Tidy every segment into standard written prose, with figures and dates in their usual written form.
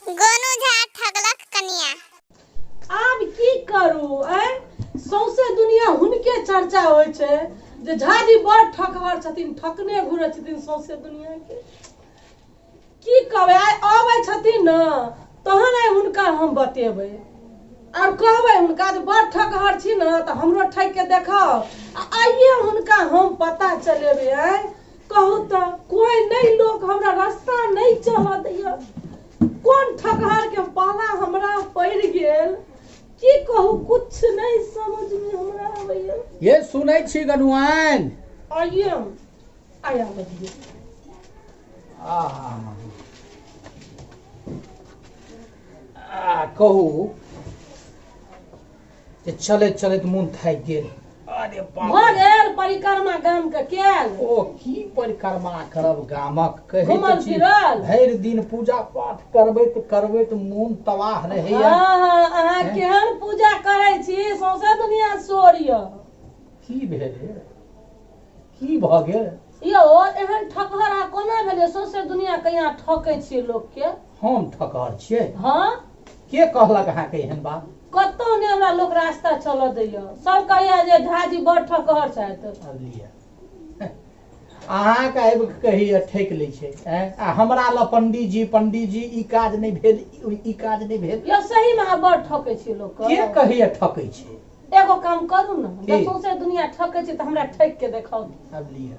गोनू झा ठगलक कनिया। आब की करू आँय, सौंसे दुनिया हुनके चर्चा होइ छै जे झाजी बड़ ठकहर छथिन, ठकने घुरै छथिन सौंसे दुनिया के। की कहबै, आइ अबै छथिन ने तहन आइ हुनका हम बतेबै आओर कहबै हुनका जे बड़ ठकहर छी ने तऽ हमरो ठकि के देखाउ। आ आइए हुनका हम पता चलेबै। आँय कहू तऽ, कोइ नहि लोक हमरा रास्ता नहि चलऽ दैया। कोन ठकहर के पाला हमरा पड़ि गेल, की कहू, कुछ नहि समझ में हमरा आबैया। ये सुनै छी गनुआइन? आइए हम आइ आबै दियौ। आहा आ कहू जे चलैत चलैत मोन थाकि गेल। अरे बाप भऽ गेल परिक्रमा गाम के कैल? ओ की परिक्रमा करब गामक, कहै तऽ घुमल छी फिरल? भरि दिन पूजा पाठ करबैत करबैत मोन तबाह रहैया। हँ हँ, अहाँ हैं? केहन पूजा करै छी, सौंसे दुनिया शोर यऽ। की भेल हे? की भऽ गेल यौ? एहन ठकहर अहाँ कोना भेलियै? सौंसे दुनिया के यहाँ ठकै छियै लोक के। हम ठकहर छियै? हँ। के कहलक अहाँके एहन बात? कतौ नहि हमरा लोक रास्ता चलऽ दैया, सब कहैया जे झाजी बड़ ठकहर छथि। आब लिअ, अहाँके आबि कऽ कहैया ठकि लै छै, आँय? आ हमरा लग पंडीजी पंडीजी ई काज नहि भेल, ई काज नहि भेल। यौ, सही मे अहाँ बड़ ठकै छियै लोक के के। कहैया ठकै छै? एगो काम करू ने, की? जब सौंसे दुनिया ठकै छै तऽ हमरा ठकि के देखाउ। आब लिअ,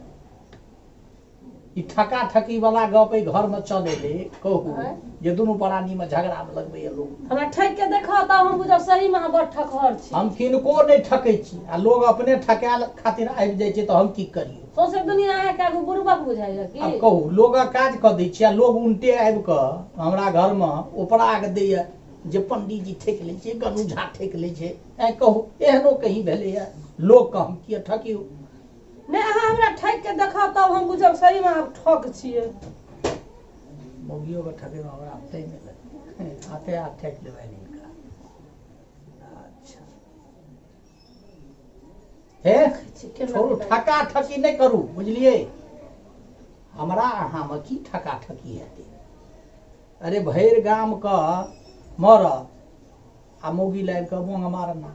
ई ठका ठकी वाला गप एहि घर में चलेले। कहू आँय? जे दुनू प्राणी में झगड़ा में लगबैया लोग। हमरा ठकि के देखाउ तब हम बुझब सही मे अहाँ बड़ ठकहर छी। हम किनको नहि ठकै छी आ लोग अपने ठकायल खातिर आबि जाइ छै तऽ हम की करियौ? सौंसे दुनिया अहाँके आगू बुड़बक बुझाइया की? आब कहू, लोगक काज कऽ दै छियै आ लोग उल्टे आबि कऽ हमरा घर में उपराग दैया जे पंडीजी ठकि लै छै, गनू झा ठकि लै छै। आँय कहू, एहनो कहीं भेलैया? लोकके हम किए ठकियौ? नहि, अहाँ हमरा ठकि के देखाउ तब हम बुझब सही मे अहाँ ठक छियै। मौगियो के ठकै में हमरा हाथे नहि लगै, हाथे हाथ ठकि लेबनि हिनका। अच्छा हे, छोड़ू, ठका ठकी नहि करू, बुझलियै? हमरा अहाँमे की ठका ठकी हेतै? अरे भरि गाम के मरद आ मौगी लाबि कऽ बोंग मारना।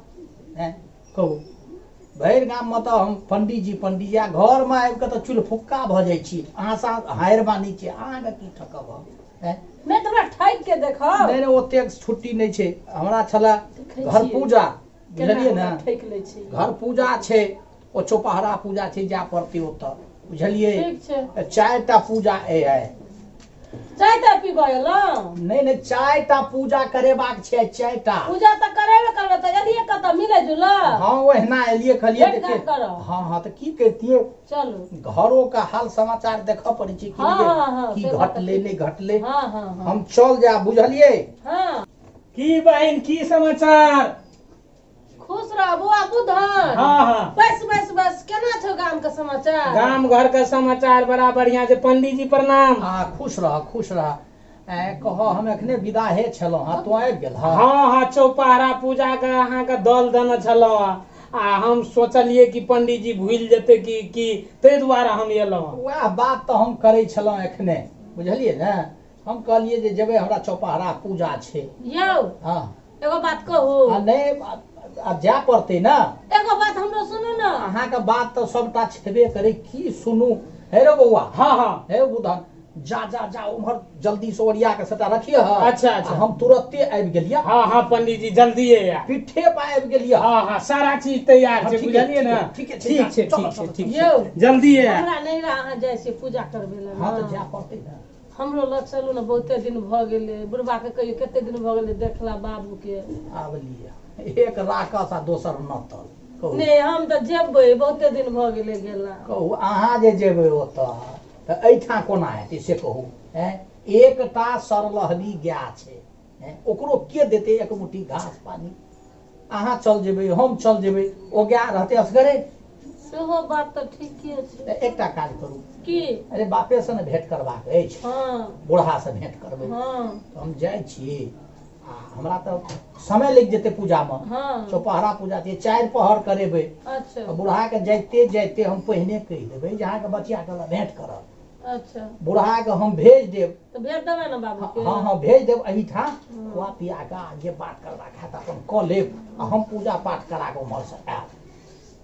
हैं कहू, भरि गाममे तऽ हम पंडीजी पंडीजी आ घरमे आबि कऽ तऽ चुलफुक्का भऽ जाइ छी। अहाँ सँ हारि मानै छी, अहाँके की ठकब हम? हैं नहि तऽ हमरा ठकि के देखाउ। नहि नहि, ओतेक छुट्टी नहि छै हमरा। छलए देखै घर छियै पूजा, केना बुझलियै हमरा ने? ठकि लै छै। घर पूजा छै, ओ चौपहरा पूजा छै, जाय पड़तै ओतऽ, बुझलियै? ठीक छै। चारिटा पूजा अइ आइ। चाय ताय पीबऽ एलहुँ? नहि नहि, चारिटा पूजा करेबाक छै आइ, चारिटा पूजा तऽ करेबे करबै। तऽ एलियै कतऽ मिलै जुलऽ? हँ, ओहिना एलियै, कहलियै भेट देखियै। घाट करब। हँ हँ, तऽ की करितियै? चलू। घरो के हाल समाचार देखऽ पड़ै छै कि हँ हँ की से बात तऽ घटलै ठीक। नहि घटलै। हँ हँ हँ। हम चल जायब, बुझलियै? हँ। की बहिन, की समाचार? खुश रह बौआ बुधन। हँ हँ। बस बस बस, केना छौ गाम के समाचार? गाम घर के समाचार बड़ा बढ़िया छै। पंडीजी प्रणाम। आ खुश रह, खुश रह। ए कह, हम एखने विदाहे छलहुँ हँ, तू आबि गेल? हँ हँ हँ, चौपहरा पूजा के अहाँके दल देने छलहुँ हँ आ हम सोचलियै कि पंडीजी भूलि जेतै कि की, ताहि दुआरे हम एलहुँ हँ। वएह बात तऽ हम करै छलहुँ एखने, बुझलियै ने? हम कहलियै जे जेबै, हमरा चौपहरा पूजा छै। यौ। हँ। एगो बात कहू? आ नहि, आब जाय पड़तै ने। एगो बात हमरो सुनू ने। अहाँके बात तऽ सबटा छेबे करै, की सुनू? हे रौ बौआ। हँ हँ। हे बुधन, जा जा जा, उम्हर जल्दी से ओरिया के सबटा रखिए। हँ। अच्छा, अच्छा। आ हम तुरते आबि गेलियै। हँ हँ पंडीजी, जल्दी आयब। पिट्ठे पर आबि गेलियै। हँ हँ, सारा चीज तैयार हँ, छै। ठीके, बुझलियै ने? ठीके छै, ठीक छै। चलो, ठीक छै। चलो, ठीक यौ। छै, जल्दी आयब। हमरा नहि रह, अहाँ जाइ छियै पूजा करबै लए? हँ, तऽ ने जाय पड़तै ने। हमरो लग चलू ने, बहुते दिन भऽ गेलै। बुढ़बा के कहियो कते दिन भऽ गेलै देखला बाबू के। आब लिअ, एक राकस आ दोसर नतल। कहू। नहि, हम तऽ जेबै, बहुते दिन भऽ गेलै गेला। कहू, अहाँ जे जेबै ओतऽ तऽ एहिठाम कोना हेतै से कहू? हैं, एकटा सरलहबी गाय छै, हैं, ओकरो के देतै एक मुट्ठी घास पानी? अहाँ चल जेबै, हम चल जेबै, ओ गाय रहतै असगरे। सेहो बात तऽ ठीके छै। तऽ एकटा काज करू। की? अरे बापेसँ ने भेंट करबाक अछि। बूढ़ासँ भेंट करबै। तऽ हम जाइ छी आ हमरा तऽ समय लागि जेतै पूजामे। चौपहरा पूजा छै, चारि पहर करेबै। तऽ बूढ़ाके जाइते जाइते हम पहिने कहि देबै जे अहाँके बचिया के भेंट करब। अच्छा। बुढ़ा के हम भेज देब। तऽ भेज देबै ने बाबू के? हँ हँ, भेज देब एहिठाम, खुआ पिया कऽ आ जे बात करबाक हैत अपन कऽ लेब आ हम पूजा पाठ करा कऽ उम्हरसँ आयब।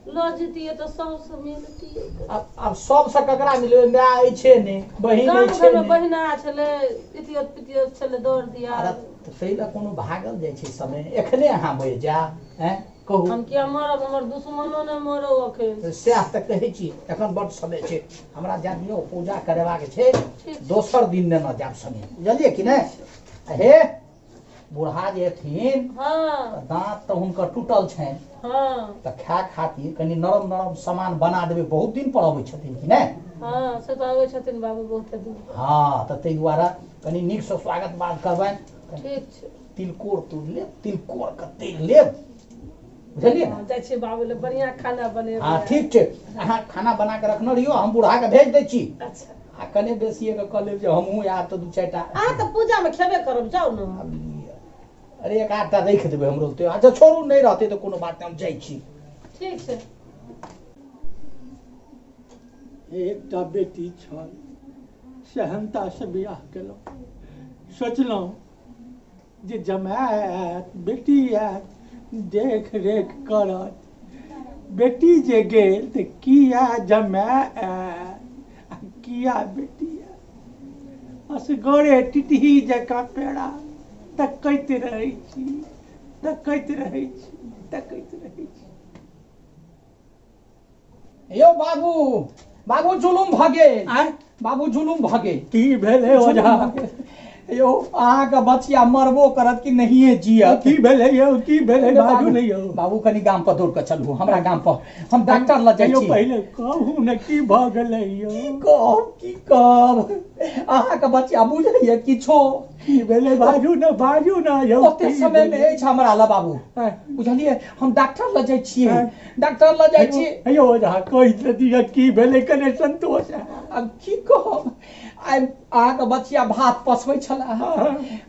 लऽ जैतियै तऽ सबसँ मिलतियै। आब सबसँ ककरा मिलबै? माय अछि नहि, बहिन गाम अछि घरमे नहि। बहिना छलै, पितियत पितियत छलै, दौड़ दिया। अरे तऽ ताहि लए कोनो भागल जाइ छै समय? एखने अहाँ मरि जायब? आँय कहू। हम किया मरब? हमर दुश्मनो नहि मरौ अखन। सएह तऽ कहै छी, एखन बड्ड समय छै, हमरा जाय दियौ, पूजा करेबाक छै। ठीक छै। दोसर दिन नेने जायब संगे, बुझलियै कि नहि? हे, बूढ़ा जे एथिन हँ, दाँत तऽ हुनकर टूटल छनि। हँ। तऽ खाय खातिर कनि नरम नरम सामान बना देबै, बहुत दिन पर अबै छथिन कि नहि? हँ, से तऽ अबै छथिन बाबू बहुते दिन। हँ, तऽ ताहि दुआरे कनि नीकसँ स्वागत बात करबनि। ठीक छै। तिलकोर तोड़ि लेब, तिलकोरके तरि लेब, बुझलियै ने? हँ, जाइ छियै बाबू लए बढ़िआँ खाना बनेबै। हँ, ठीक छै, अहाँ खाना बना कऽ रखने रहियौ, हम बूढ़ाके भेज दै छी। अच्छा। आ कने बेसिएके कऽ लेब जे हमहूँ आयब तऽ दू चारि टा। अहाँ तऽ पूजामे खेबे करब, जाउ ने। आब लिअ। अरे एक आधटा राखि देबै हमरो तऽ। अच्छा छोड़ू, नहि रहतै तऽ कोनो बात नहि, हम जाइ छी। ठीक छै। एकटा बेटी छल, सेहनतासँ बियाह केलहुँ। सोचलहुँ जे जमाय आयत, बेटी आयत, देख रेख करत। बेटी जे गेल तऽ किया जमाय आयत आ किया बेटी आयत? असगरे टिटही जकाँ पेड़ा तकैत रहै छी, तकैत रहै छी, तकैत रहै छी। यौ बाबू, बाबू, जुलुम भऽ गेल। आँय? बाबू, जुलुम भऽ गेल। की भेलै ओझा? यौ, अहाँके बचिया मरबो करत कि नहिये जियत? की भेलै यौ? की भेलै? बाजू ने यौ। बाबू, कनि गाम पर दौड़ कऽ चलू, हमरा गाम पर, हम डॉक्टर लग जाइ यौ छी। पहिले कहू ने, की भऽ गेलै यौ? की कहब, की कहब, अहाँके बचिया बुझैया किछो? की भेलै? बाजू ने, बाजू ने यौ। ओते की समय भेलै? नहि अछि हमरा लग बाबू। आँय? बुझलियै, हम डॉक्टर लग जाइ छियै। आँय? डॉक्टर लग जाइ छियै। यौ ओझा, कहि तऽ दिअ की भेलै, कने संतोष हैत। आब की कहब, आइ अहाँके बचिया भात पसबै छलै,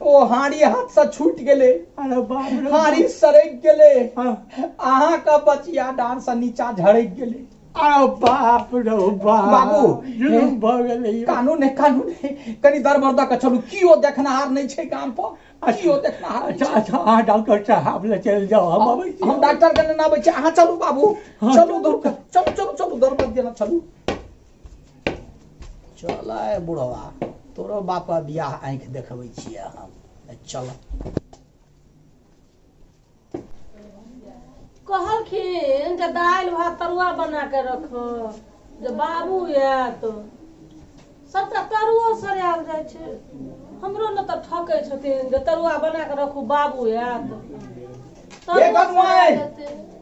ओ हाँड़ी हाथसँ छूटि गेलै। अरे बाप रे! हाँड़ी सड़कि गेलै। हाँ। अहाँके बचिया डाँड़सँ नीचा झड़कि गेलै। अरे बाप रे बाप! बाबू, जुलुम भऽ गेलै यौ। कानू नहि, कानू नहि, कनि दरबर दऽ कऽ चलू, केओ देखनहार नहि छै गाम पर, केओ देखनहार नहि अच्छा। छै। अच्छा, अहाँ डॉक्टर साहब लए चलि जाउ, हम अबै छी। हम डॉक्टर के नेने आबै छी, अहाँ चलू बाबू। हाँ, चलू, दौड़ कऽ चलू, चलू, चलू, दरबर देना, चलू। चल बुढ़वा, तोरो बापा बियाह आँखि देखबै छियै हम, चल। कहलखिन जे दालि भात तरुआ बना के रख जे बाबू आयत। सबटा तरुओ सरियाल जाइ छै। हमरो ने तऽ ठकै छथिन जे तरुआ बना के रखू, बाबू आयत। हे गनुआइन!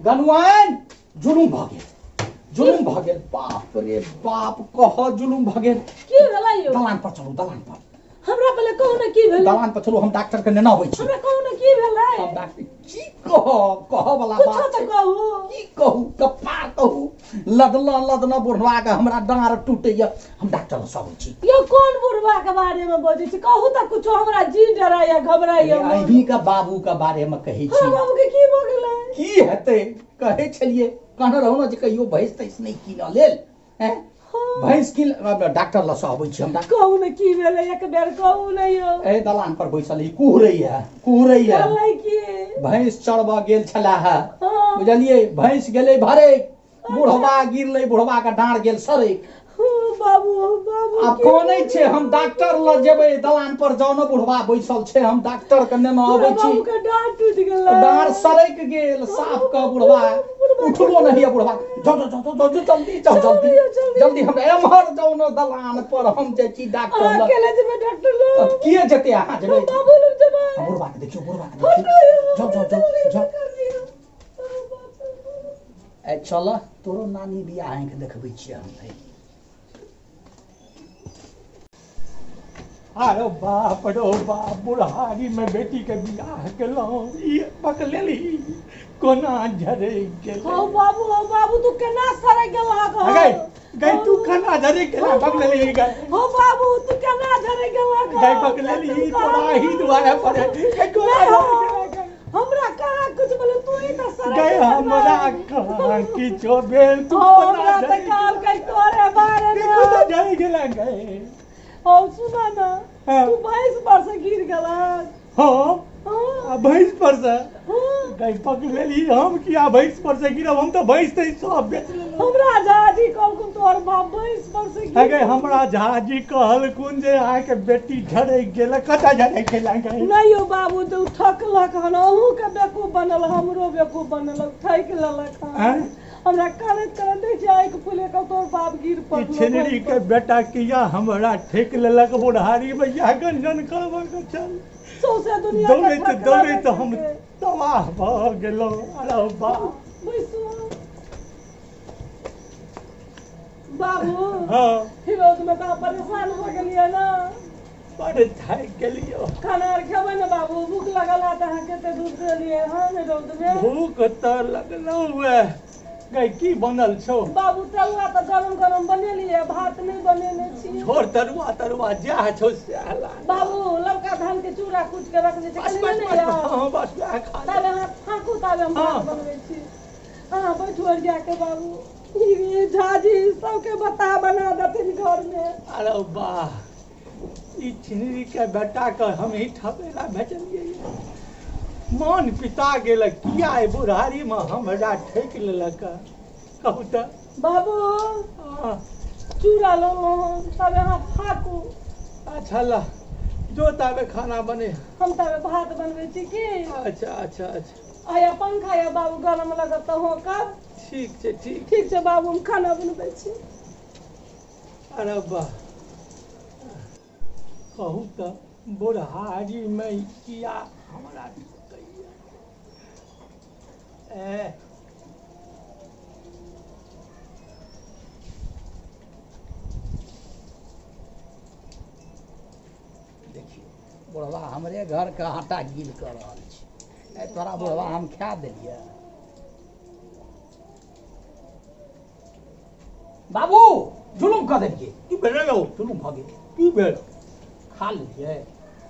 गनुआइन, जुलुम भऽ गेल, जुलुम भऽ गेल, बाप रे बाप, कह जुलुम भऽ गेल। की भेलै यौ? दलान पर चलू, दलान पर। हमरा पहिले कहू ने की भेलै। दलान पर चलू, हम डॉक्टर के नेने अबै छी। हमरा कहू ने की भेलै। हम डॉक्टर की कहब, कहऽ वाला कुछो बात तऽ छै। कहू। की कहू, कपार कहू, लदना लदना बुढ़वा के हमरा डाँड़ टूटैया, हम डॉक्टर लग अबै छी। यौ, कोन बुढ़वा के बारे में बजै छी? कहू तऽ कुछो, हमरा जी डराइया, घबराइया मन। अहीं के बाबू के बारे में कहै छी। हमरा बाबू के की भऽ गेलै? की हेतै, कहै छलियै, कहने रहू ने जे कहियो भैंस तैंस नहि कीनऽ लेल, हैं? हाँ। भैंस कीन, डॉक्टर लग अबै छी हम डॉक्टर। कहू ने की भेलै, एक बेर कहू ने यौ। एहि दलान पर बैसल ई कुहरैया, कुहरैया। भेलै की? भैंस चढ़बऽ गेल छलाह है। हाँ। बुझलियै, भैंस गेलै भरे, बुढ़वा गिरलै, बुढ़वा के डाँड़ गेल सड़क। हाँ, बाबू, बाबू। आब की कनै छै, हम डॉक्टर लग जेबै, दलान पर जाउ ने, बुढ़वा बैसल छै, हम डॉक्टर के नेने अबै छी। बाबू के डाँड़ टूटि गेलै? डाँड़ सड़कि गेल साफ के, बुढ़वा उठलो नहीं है बुढ़वा। जाउ जाउ जाउ जाउ जाउ, जल्दी जाउ, जल्दी। जल्दी। जल्दी, हम एम्हर जाउ ने दलान पर, हम जाइ छी डॉक्टर अहाँ लग। अकेले जेबै डॉक्टर लग? तब किए जेतै, अहाँ जेबै। हम बाबू लग जेबै। आ बुढ़वा के देखियौ, बुढ़वा के हटो देखियौ। यौ, जाउ जाउ जाउ जल्दी जाउ। कर दियौ। अरे बाप रे बाप। ए चल, तोरो नानी बियाह आँखि देखबै छियै हम भाइ। अरे बाप रे बाप, बुढ़ारी में बेटी के बियाह केलहुँ, ई पकड़ली कोना झरे गेलै। हौ बाबू, हौ बाबू, तू केना सड़क गेलहक हौ? गई गई, तू केना झरे गेला पकड़ली गई? हौ बाबू, तू केना झरे गेलहक हौ? गई पकड़ली, तोरा ही दुआरे पर गई, कोना नहि हौ, झरे गेला गई? हमरा कहाँ कुछ बोले, तू ही तऽ सड़क गई, गेलहक। हमरा कहाँ किछो भेल, तू हौ, कोना हमरा तऽ झरे कहलकै तोरे बारे में। देखो तो झड़ गेला गए। और सुना ना, हाँ। तू भैंस पर से गिर गेला। हम हाँ। आ भैंस पर से? हाँ। गई पकड़ लेली हम किया भैंस पर से गिरब? हम तो भैंस ते सब बेच लेलहुँ। हमरा झाजी कहलखुन तोहर बाप भैंस पर से गिर। अगे हमरा झाजी कहलखुन जे अहाँके बेटी झड़कि गेल। कतऽ झड़कि गेल गए? नहीं यौ बाबू, तऽ ओ ठकलक हन, अहूँके बेवकूफ बनल, हमरो बेवकूफ बनलक, ठकि लेलक हन। आँय? हमरा करैत करैत देखै छियै आँखि फुले कऽ तोहर बाप गिर ई पड़लो। छिनरी के बेटा किया हमरा ठेक लेलक? बुढ़ारी भैया गंजन करबऽ के छल। सौंसे दुनिया के दौड़ैत ठकला दौड़ैत हम के। तबाह भऽ गेलहुँ। अरे बाप। बैसू बाबू। हाँ। फिरोज में तऽ परेशान भऽ गेलियै ने? बड़ थाकि गेलियौ। खाना आर खेबै ने बाबू? भूख लगल हैत अहाँके, तऽ दूध देलियै हन रौद में। भूख तऽ लगलौ हे गई, की बनल छौ? बाबू, तरुआ तऽ गरम गरम बनेलियै, भात नहि बनेने छी। छोड़ तरुआ तरुआ, जएह छौ सएह ला। बाबू, ललका धान के चूड़ा कुटि के रखने छै। बस। कनि बस। लेने बस। आउ। हाँ, बस वएह खा ताबे ले। अहाँ फाँकू, ताबे हम भात हाँ। बनबै छी। अहाँ बैठू ओरिया के बाबू। ई झाजी सबके बता बना देथिन घर में। अरे वाह, ई छिनरी के बेटा के हम ही ठकेला भेजलियै। मन पिता गेल, किया एहि बुढ़ारी में हमरा ठकि लेलक, कहू तऽ। बाबू। हाँ। चूड़ा लेलहुँ, तबे अहाँ फाँकू। अच्छा ला, जो ताबे खाना बने। हम ताबे भात बनबै छी की। अच्छा अच्छा अच्छा। आया पंखा या बाबू, गरम लगत तऽ होकब। ठीक छै, ठीक। ठीक छै बाबू, हम खाना बनबै छी। अरे वाह, कहू तऽ बुढ़ारी में किया हमरा ठकैया? ए देखियौ, बुढ़वा हमरे घरके आटा गील कऽ रहल छै। ए तोरा बुढ़वा हम खा देलियै। बाबू, जुलुम कऽ देलियै। की भेलै यौ? जुलुम भऽ गेल। की भेल? खा लेलियै।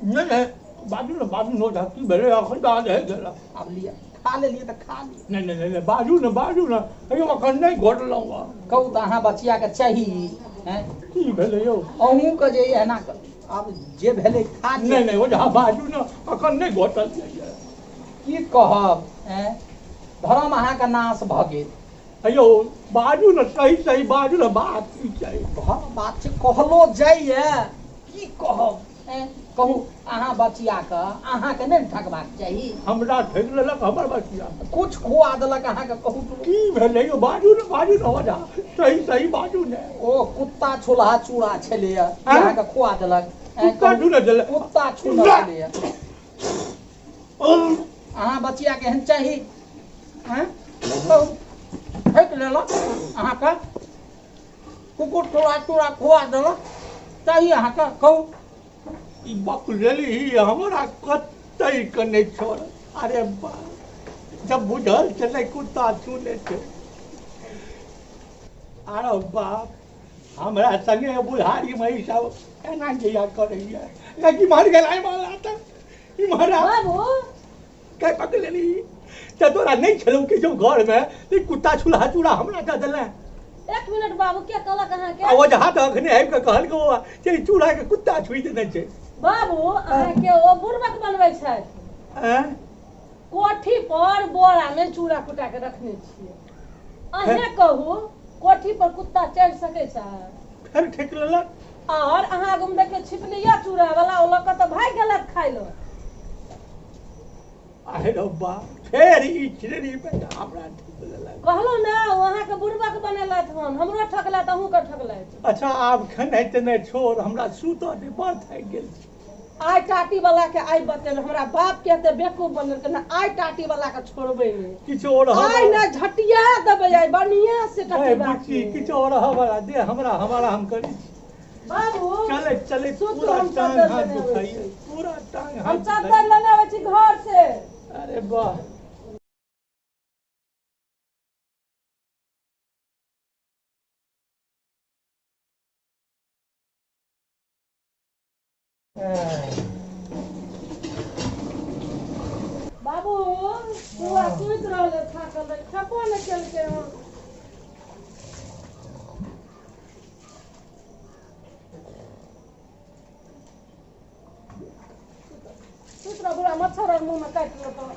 नहि नहि, बाजू ने, बाजू ने, की भेलै? अखन तऽ रहि गेल। आब लिअ, खा लेलियै तऽ खा लिअ। नहि नहि नहि नहि, बाजू ने, बाजू ने। अयौ, अखन नहि घोटलहुँ हँ। कहू तऽ, अहाँ बचियाके चाही हैं? की भेलै यौ? अहूँके जे एना आब जे भेलै खा लिअ। नहि नहि, ओझा, बाजू ने, अखन नहि घोटल जाइए। की कहब, हैं? धर्म अहाँके नाश भऽ गेल। अयौ, बाजू ने, सही सही बाजू ने, बात की छै? धर्म बात छै, कहलो जाइए, की कहब, हैं? कहू, अहाँ बचियाके अहाँके नहि ने ठकबाक चाही? हमरा ठकि लेलक हमर बचिया? कुछ खुआ देलक अहाँके, कहू तऽ। की भेलै यौ? बाजू ने, बाजू ने ओझा, सही सही बाजू ने। ओ कुत्ता छुलहा चूड़ा छलैए, अहाँके खुआ देलक, हैं? कुत्ता कहू। छुने छलै? कुत्ता छुने छलैए। अहाँ बचियाके एहन चाही, हैं? कहू, ठकि लेलक अहाँके, कुकुर चूड़ा चूड़ा खुआ देलक, चाही अहाँके, कहू। ई बकलेली हमरा कतई के नहि छोड़। अरे बा, जब बुझल छलै कुत्ता छूने छै। अरे बाप, हमरा संगे बुढ़ारी में ई सब एना जइया करैया। लेकिन मर गेल इम्हर आता इम्हर आ। बाबू। के पकड़ली तऽ तोरा नहि छलौ किछो घर में ई कुत्ता छुलहा चूड़ा हमरा दऽ देले? एक मिनट बाबू, के कहलक अहाँके? आ ओझा तऽ अखने आबि कऽ कहलकै ओ जे ई चूड़ा के कुत्ता छुइ देने छै। बाबू, अहाँके ओ बुड़बक बनबै छथि। आँय? कोठी पर बोरा में चूड़ा कुटा के रखने छियै। अहें कहू, कोठी पर कुत्ता चढ़ि सकै छै? फेर ठेक लेलक। और अहाँ आगू में देखियौ छिपलिया चूड़ा वाला, ओ लऽ कऽ तऽ भागि गेलक खाय लए। आहे रौ बा, फेर ई छिनरी बेटा हमरा ठेक लेलक। कहलहुँ ने, ओ अहाँके बुड़बक बनेलथि हन, हमरो ठकलथि, अहूँके ठकलथि। अच्छा, आब खेनाइ तेनाइ छोड़, हमरा सुतऽ दे, बड़ थाकि गेल छी। आइ टाटी वाला के आइ बतेबै, हमरा बाप के एते बेवकूफ बनेलकै ने, आइ टाटी वाला के छोड़बै नहि। किछु रहऽ। आइ ने झटिया देबै, आइ बढ़िया से ए टटी। बुच्ची, किछु रहऽ वाला दे हमरा, हमारा हम करै छी। बाबू। चले चले। सुतू, पूरा हम टांग चादर हाथ लेने आबै दुखाइए छी। पूरा टांग हम हाथ चादर दुखाइए। लेने आबै छी घर से। अरे वाह। बाबू, बौआ सुति रहलै, थाकल रहै, खेबो नहि केलकै हन। मच्छर आर मुँह में काटि लेतौ।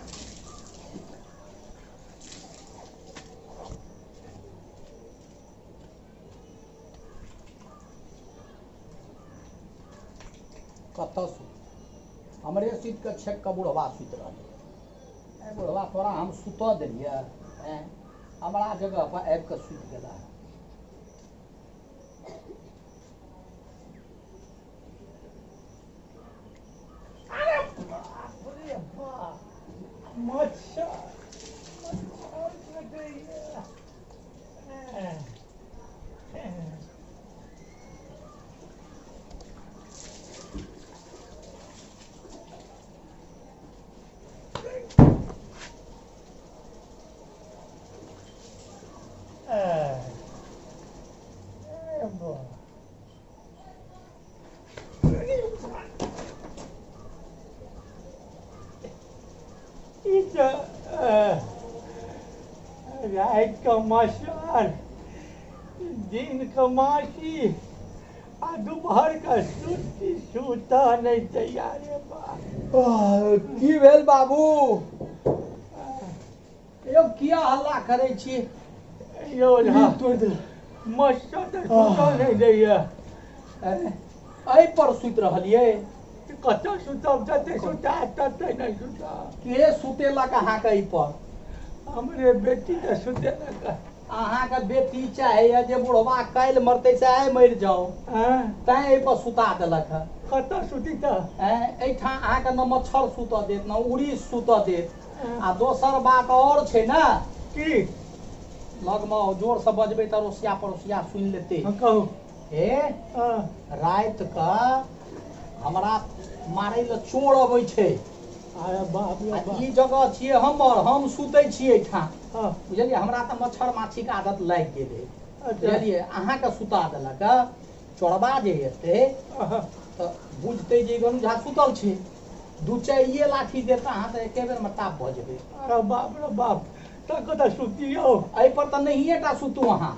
कतऽ सुत हमरे सुति कऽ छेक कऽ बुढ़वा सुति रहलै। ए बुढ़वा तोरा हम सुतऽ देलियै, ऐं हमरा जगह पर आबि कऽ सुति गेला। अरे बाप रे बाप, मच्छर मच्छर कटैया। राति के मच्छर, दिन के माछी आ दुपहर के सुती सुतऽ नहि दैया रे बाप। की भेल बाबू? यौ किया हल्ला करै छी? यौ मच्छर तऽ सुतऽ नहि दैया। एहि पर सुति रहलियै? कतऽ सुतब, जते सुता तते नहि सुतब। के सुतेलक अहाँके एहि पर? हमरे बेटी तऽ सुतेलक। अहाँके बेटी चाहैया जे बुढ़वा काल्हि मरतै से आइ मरि जाओ, तैं एहि पर सुता देलक हँ। कतऽ सुती तऽ? एहिठाम अहाँके न मच्छर सुतऽ देत न उड़ीस सुतऽ देत। आ दोसर बात आओर छै ने, की लगमे जोरसँ बजबै तऽ अड़ोसिया पड़ोसिया सुनि लेतै। कहू। हे राति कऽ हमरा मारै लए चोर अबै छै। अरे बाप रे बाप। ई जगह छियै हमर, हम सुतै छियै एहिठाम, बुझलियै? हमरा तऽ मच्छर माछीके आदत लागि गेलै, बुझलियै? अहाँके सुता देलक। चोरबा जे एतै तऽ बुझतै जे गनु झा सुतल छै, दू चारिए लाठी देत अहाँ तऽ एके बेरमे ताप भऽ जेबै। अरे बाप रे बाप, तऽ कतऽ सुतियौ? एहि पर तऽ नहिए टा सुतू अहाँ।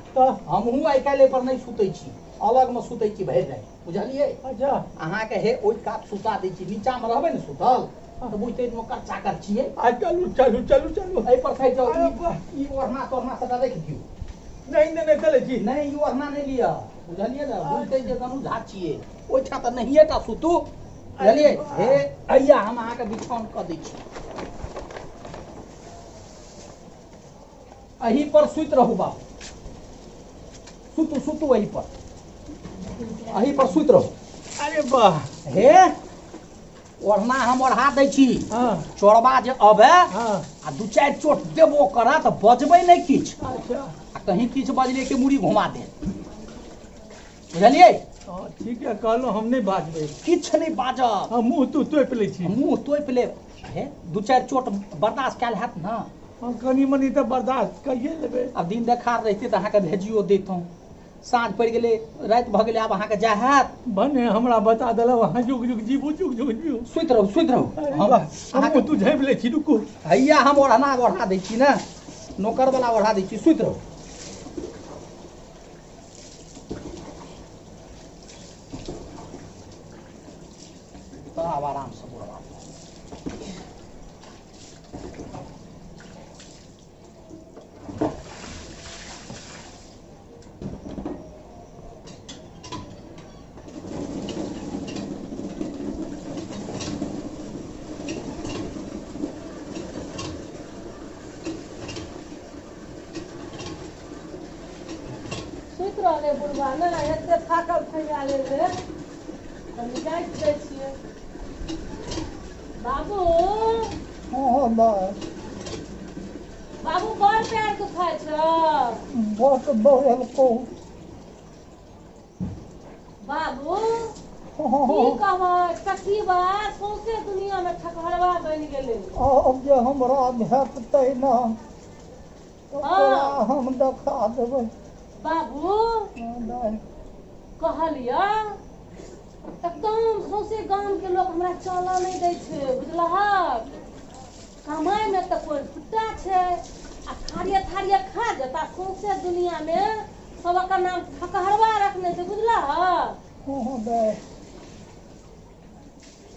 हमहूँ आइ काल्हि एहि पर नहि सुतै छी, अलगमे सुतै छी भरि राति, बुझलियै? अच्छा। अहाँके हे ओहि कात सुता दै छी, नीचामे रहबै ने सुतल तऽ बुझतै नौकर चाकर छियै। आ चलू चलू चलू चलू, एहि पर खसि जाउ। ई ओढ़ना तोढ़ना सबटा राखि दियौ। नहि नहि नहि चलै छी। नहि, ई ओढ़ना नहि लिअ, बुझलियै ने? बुझतै जे गनु झा छियै, ओहिठाम तऽ नहिए टा सुतू, बुझलियै? हे हैया हम अहाँके बिछाउन कऽ दै छी, एहि पर सुति रहू बाबू, सुतू सुतू एहि पर, एहि पर सुति रहू। अरे वाह। हे ओढ़ना हम ओढ़ा दै छी, चोरबा जे अबै आ दू चारि चोट देबो करत, बजबै नहि किछु। अच्छा। आ कहीं किछु बजलै के मुड़ी घुमा देत, बुझलियै? ठीक है, कहलहुँ हम नहि बाजबै, किछु नहि बाजब। मुँह तू तोपि लै छी। मुँह तोपि लेब। हे दू चारि चोट बर्दाश्त कयल हैत ने? हम कनि मनि तऽ बर्दाश्त कइए लेबै। आब दिन देखार रहितै तऽ अहाँके भेजियो दैतहुँ, साँझ पड़ि गेलै, राति भऽ गेलै, आब अहाँके जाय हैत। भने हमरा बता देलहुँ अहाँ, जुग जुग जीबू, जुग जुग जीबू। सुति रहू सुति रहू। हम तू झाँपि लै छी, रुकू। हैया हम ओढ़ना ओढ़ा दै छी ने, नौकरवला ओढ़ा दै छी, सुति रहू। तऽ आब आरामसँ बुढ़वा। सुति रहलै बुढ़वा ने, एते थाकल थैया लेले, कनि जाइत दै छियै। बाबू। बाबू बड़ पैर दुखाइ छौ? बड़ दौड़लकौ। बाबू की कहबै, चकीबा सौंसे दुनिया में ठकहरवा बनि गेलै। आब जे हमरा भेटतै ने ओकरा हम देखा देबै। बाबू कहलियै एकदम सौंसे गाम के लोक हमरा चलऽ नहि दै छै, बुझलहक? कमाइ मे तऽ कोइ फुट्टा छै आ थारिये थारिये खा जेता, सौंसे दुनिया मे सबक नाम ठकहरवा रखने छै, बुझलहक?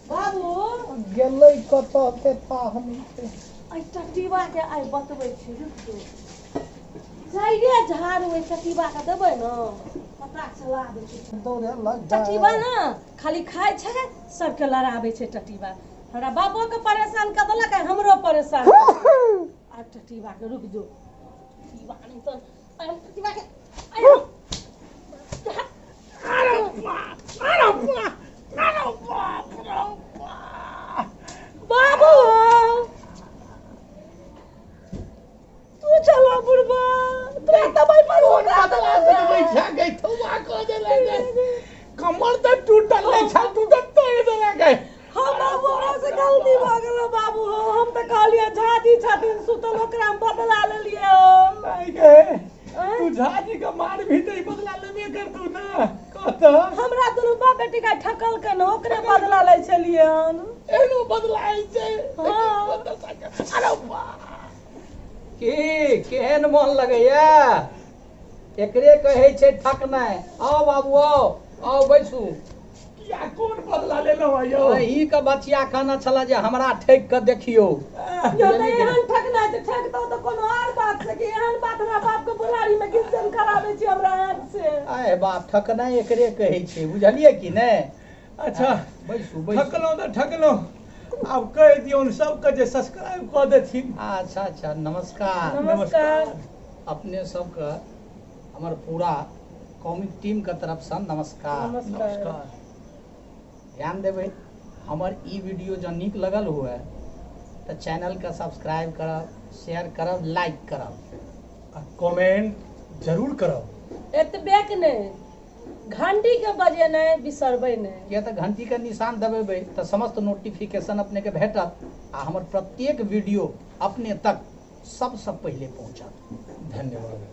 बाबू गेलै कतऽ के थाह नहि छै। एहि चटीबा के आइ बतबै छी, रुक जो। जाइए झाड़ू ओहि चटीबा के देबै ने, पता चला दै छै। दौड़े लग चटीबा ने खाली खाइ छै, सबके लड़ाबै छै। चटीबा हमरा बाबो के परेशान कऽ देलक आ हमरो परेशान। आ चटीबा के रुक जो, चटीबा नहि तऽ आइ हम चटीबा के आइ हम। बाबू तू चला बुढ़बा, तोरा दबाई पर कोन बदला से बैठा गई थुआ कह देले गे। कमर तऽ टूटल नहि छल, टूटल तोड़ि देले गे। हम बाबू, हमरा से गलती भऽ गेल बाबू। हम तऽ कहलियै झाजी छथिन सुतल, ओकरा हम बदला लेलियै हम। नहीं गे, तू झाजी के मार भी तऽ ई बदला लेबे करतौ ने, कहतऽ। हमरा दुनू बाप बेटी के ठकल के ने, ओकरे बदला लै छलियै हन। एहनो बदला होइ छै? हाँ। अरे वाह, की केहन मन लगैया? एकरे कहै छै ठकनाइ। आउ बाबू, आउ आउ, बैसू। किया, कोन बदला लेलहुँ यौ? अहीं के बचिया कहने छला जे हमरा ठकि कऽ देखियौ। यौ तऽ एहन ठकनाइ छै, ठकतौ तऽ कोनो आर बात से कि एहन बात? हमरा बाप के बुढ़ारी मे घिसन कराबै छी हमरा हाथ से। आय बाप, ठकनाइ एकरे कहै छै, बुझलियै कि नहि? अच्छा। बैसू बैसू। ठकलहुँ तऽ ठकलहुँ, आब कहि दियौन सबके जे सब्सक्राइब कऽ देथिन। अच्छा अच्छा, नमस्कार। नमस्कार। अपने सबके हमर पूरा कॉमिक टीम के तरफसँ नमस्कार। नमस्कार। ध्यान देबै, हमर ई वीडियो जँ नीक लगल हुए तऽ चैनलके सब्सक्राइब करब, शेयर करब, लाइक करब आ कमेंट जरूर करब। एतबे के नहि, घंटी के बजेनाइ बिसरबै नहि। किया तऽ घंटीके निशान दबेबै तऽ समस्त नोटिफिकेशन अपनेके भेटत आ हमर प्रत्येक वीडियो अपने तक सबसँ पहिले पहुँचत। धन्यवाद।